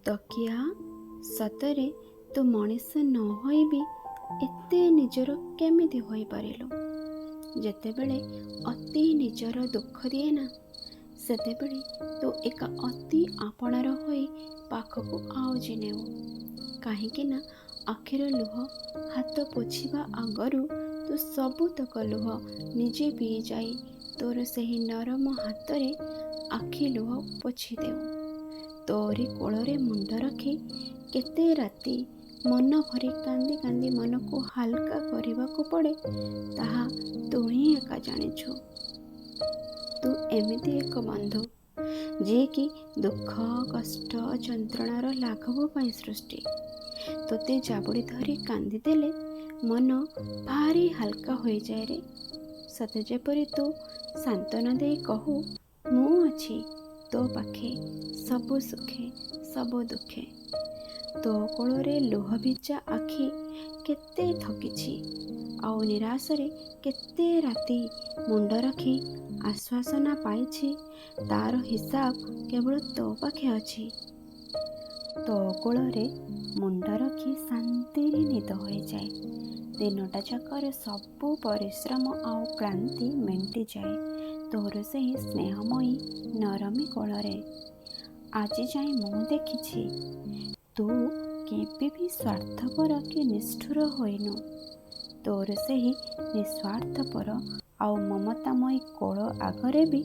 ତକିଆ, ସତରେ ତୁ ମଣିଷ ନ ହୋଇ ବି ଏତେ ନିଜର କେମିତି ହୋଇପାରିଲୁ? ଯେତେବେଳେ ଅତି ନିଜର ଦୁଃଖ ଦିଏ ନା, ସେତେବେଳେ ତୁ ଏକା ଅତି ଆପଣାର ହୋଇ ପାଖକୁ ଆଉଜି ନେଉ। କାହିଁକି ନା ଆଖିର ଲୁହ ହାତ ପୋଛିବା ଆଗରୁ ତୁ ସବୁତକ ଲୁହ ନିଜେ ପିଇଯାଇ ତୋର ସେହି ନରମ ହାତରେ ଆଖି ଲୁହ ପୋଛିଦେଉ। ତୋରି କୋଳରେ ମୁଣ୍ଡ ରଖି କେତେ ରାତି ମନ ଭରି କାନ୍ଦି କାନ୍ଦି ମନକୁ ହାଲକା କରିବାକୁ ପଡ଼େ, ତାହା ତୁ ହିଁ ଏକା ଜାଣିଛୁ। ତୁ ଏମିତି ଏକ ବନ୍ଧୁ, ଯିଏକି ଦୁଃଖ କଷ୍ଟ ଯନ୍ତ୍ରଣାର ଲାଘବ ପାଇଁ ସୃଷ୍ଟି। ତୋତେ ଜାବୁଡ଼ି ଧରି କାନ୍ଦିଦେଲେ ମନ ଭାରି ହାଲକା ହୋଇଯାଏ ରେ। ସତେ ଯେପରି ତୁ ସାନ୍ତ୍ୱନା ଦେଇ କହୁ, ମୁଁ ଅଛି ତୋ ପାଖେ, ସବୁ ସୁଖେ ସବୁ ଦୁଃଖେ। ତୋ କୋଳରେ ଲୁହ ଭିଜା ଆଖି କେତେ ଥକିଛି ଆଉ ନିରାଶରେ କେତେ ରାତି ମୁଣ୍ଡ ରଖି ଆଶ୍ୱାସନା ପାଇଛି, ତାର ହିସାବ କେବଳ ତୋ ପାଖେ ଅଛି। ତୋ କୋଳରେ ମୁଣ୍ଡ ରଖି ଶାନ୍ତିରେ ନିଦ ହୋଇଯାଏ। ଦିନଟା ଯାକର ସବୁ ପରିଶ୍ରମ ଆଉ କ୍ଳାନ୍ତି ମେଣ୍ଟିଯାଏ ତୋର ସେହି ସ୍ନେହମୟୀ ନରମୀ କୋଳରେ। ଆଜି ଯାଏଁ ମୁଁ ଦେଖିଛି, ତୁ କେବେ ବି ସ୍ୱାର୍ଥପର କି ନିଷ୍ଠୁର ହୋଇନୁ। ତୋର ସେହି ନିସ୍ୱାର୍ଥପର ଆଉ ମମତାମୟୀ କୋଳ ଆଗରେ ବି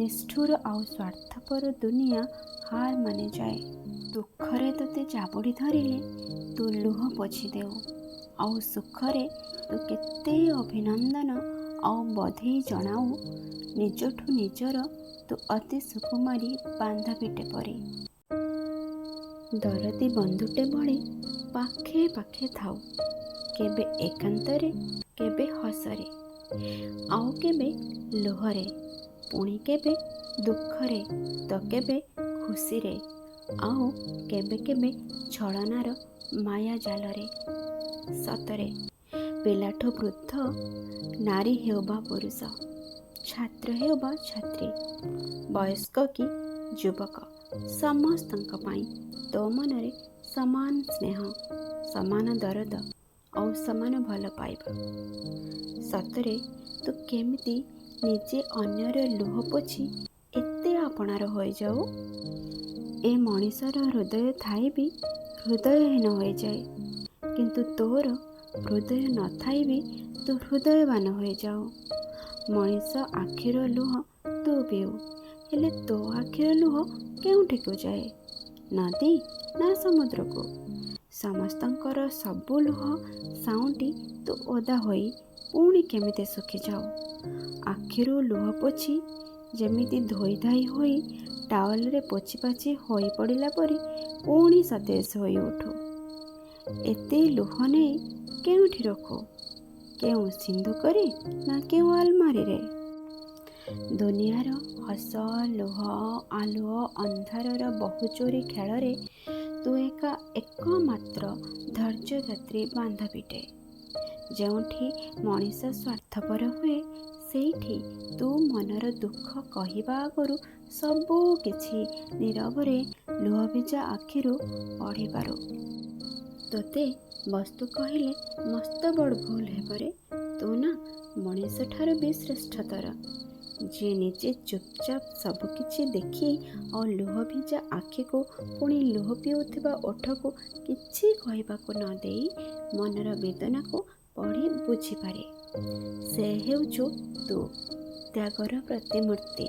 ନିଷ୍ଠୁର ଆଉ ସ୍ୱାର୍ଥପର ଦୁନିଆ ହାର ମାନିଯାଏ। ଦୁଃଖରେ ତୋତେ ଜାବୁଡ଼ି ଧରିଲେ ତୁ ଲୁହ ପୋଛିଦେଉ, ଆଉ ସୁଖରେ ତୁ କେତେ ଅଭିନନ୍ଦନ ଆଉ ବଧେଇ ଜଣାଉ। ନିଜଠୁ ନିଜର ତୁ ଅତି ସୁକୁମାରୀ ବାନ୍ଧବୀଟେ ପରି। ଦରଦୀ ବନ୍ଧୁଟେ ଭଳି ପାଖେ ପାଖେ ଥାଉ, କେବେ ଏକାନ୍ତରେ, କେବେ ହସରେ, ଆଉ କେବେ ଲୁହରେ, ପୁଣି କେବେ ଦୁଃଖରେ ତ କେବେ ଖୁସିରେ, ଆଉ କେବେ କେବେ ଛଳନାର ମାୟା ଜାଲରେ। ସତରେ ପିଲାଠୁ ବୃଦ୍ଧ, ନାରୀ ହେଉ ବା ପୁରୁଷ, ଛାତ୍ର ହେଉ ବା ଛାତ୍ରୀ, ବୟସ୍କ କି ଯୁବକ, ସମସ୍ତଙ୍କ ପାଇଁ ତୋ ମନରେ ସମାନ ସ୍ନେହ, ସମାନ ଦରଦ ଆଉ ସମାନ ଭଲ ପାଇବା। ସତରେ ତୁ କେମିତି ନିଜେ ଅନ୍ୟର ଲୁହ ପୋଛି ଏତେ ଆପଣାର ହୋଇଯାଉ? ଏ ମଣିଷର ହୃଦୟ ଥାଇ ବି ହୃଦୟହୀନ ହୋଇଯାଏ, କିନ୍ତୁ ତୋର ହୃଦୟ ନଥାଇ ବି ତୁ ହୃଦୟବାନ ହୋଇଯାଉ। ମଣିଷ ଆଖିର ଲୁହ ତୁ ପିଉ, ହେଲେ ତୋ ଆଖିର ଲୁହ କେଉଁଠିକୁ ଯାଏ, ନଦୀ ନା ସମୁଦ୍ରକୁ? ସମସ୍ତଙ୍କର ସବୁ ଲୁହ ସାଉଁଟି ତୁ ଓଦା ହୋଇ ପୁଣି କେମିତି ଶୁଖିଯାଉ? ଆଖିରୁ ଲୁହ ପୋଛି ଯେମିତି ଧୋଇଧାଇ ହୋଇ ଟାୱେଲରେ ପୋଛିପାଛି ହୋଇପଡ଼ିଲା ପରି ପୁଣି ସତେଜ ହୋଇଉଠୁ। ଏତେ ଲୁହ ନେଇ କେଉଁଠି ରଖୁ, କେଉଁ ସିନ୍ଧୁକରେ ନା କେଉଁ ଆଲମାରିରେ? ଦୁନିଆର ହସ ଲୁହ ଆଲୁଅ ଅନ୍ଧାରର ବହୁଚୋରି ଖେଳରେ ତୁ ଏକା ଏକମାତ୍ର ଧୈର୍ଯ୍ୟଧାତ୍ରୀ ବାନ୍ଧବୀଟେ। ଯେଉଁଠି ମଣିଷ ସ୍ୱାର୍ଥପର ହୁଏ, ସେଇଠି ତୁ ମନର ଦୁଃଖ କହିବା ଆଗରୁ ସବୁ କିଛି ନୀରବରେ ଲୁହଭିଜା ଆଖିରୁ ପଢ଼ିପାରୁ। ତୋତେ ବସ୍ତୁ କହିଲେ ମସ୍ତ ବଡ଼ ଭୁଲ ହେବରେ। ତୁ ନା ମଣିଷଠାରୁ ବି ଶ୍ରେଷ୍ଠତର, ଯିଏ ନିଜେ ଚୁପଚାପ ସବୁକିଛି ଦେଖି ଆଉ ଲୁହଭିଜା ଆଖିକୁ ପୁଣି ଲୁହ ପିଉଥିବା ଓଠକୁ କିଛି କହିବାକୁ ନ ଦେଇ ମନର ବେଦନାକୁ ପଢ଼ି ବୁଝିପାରେ, ସେ ହେଉଛୁ ତୁ, ତ୍ୟାଗର ପ୍ରତିମୂର୍ତ୍ତି।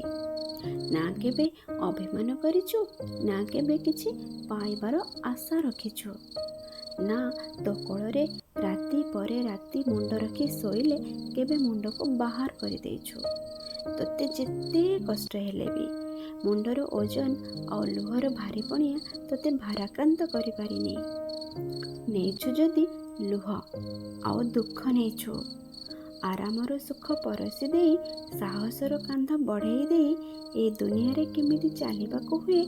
ନା କେବେ ଅଭିମାନ କରିଛୁ, ନା କେବେ କିଛି ପାଇବାର ଆଶା ରଖିଛୁ, ନା ତୋ କୋଳରେ ରାତି ପରେ ରାତି ମୁଣ୍ଡ ରଖି ଶୋଇଲେ କେବେ ମୁଣ୍ଡକୁ ବାହାର କରିଦେଇଛୁ। ତୋତେ ଯେତେ କଷ୍ଟ ହେଲେ ବି ମୁଣ୍ଡର ଓଜନ ଆଉ ଲୁହର ଭାରିପଣିଆ ତୋତେ ଭାରାକ୍ରାନ୍ତ କରିପାରିନି। ନେଇଛୁ ଯଦି ଲୁହ ଆଉ ଦୁଃଖ ନେଇଛୁ, ଆରାମର ସୁଖ ପରସି ଦେଇ, ସାହସର କାନ୍ଧ ବଢ଼େଇ ଦେଇ ଏ ଦୁନିଆରେ କେମିତି ଚାଲିବାକୁ ହୁଏ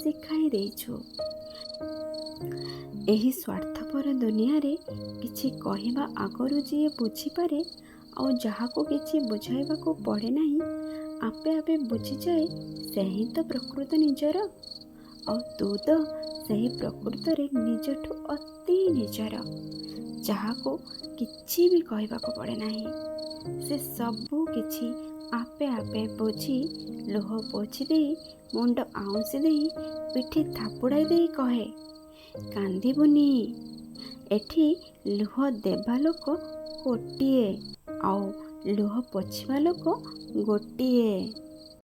ଶିଖାଇ ଦେଇଛୁ। ଏହି ସ୍ୱାର୍ଥପର ଦୁନିଆରେ କିଛି କହିବା ଆଗରୁ ଯିଏ ବୁଝିପାରେ ଆଉ ଯାହାକୁ କିଛି ବୁଝାଇବାକୁ ପଡ଼େ ନାହିଁ, ଆପେ ଆପେ ବୁଝିଯାଏ, ସେ ହିଁ ତ ପ୍ରକୃତ ନିଜର। ଆଉ ତୁ ତ ସେହି ପ୍ରକୃତରେ ନିଜଠୁ ଅତି ନିଜର, ଯାହାକୁ କିଛି ବି କହିବାକୁ ପଡ଼େ ନାହିଁ। ସେ ସବୁ କିଛି ଆପେ ଆପେ ବୁଝି ଲୁହ ପୋଛି ଦେଇ, ମୁଣ୍ଡ ଆଉଁସି ଦେଇ, ପିଠି ଥାପୁଡ଼ାଇ ଦେଇ କହେ, କାନ୍ଦିବୁନି। ଏଠି ଲୁହ ଦେବା ଲୋକ କୋଟିଏ ଆଉ ଲୁହ ପୋଛିବା ଲୋକ ଗୋଟିଏ।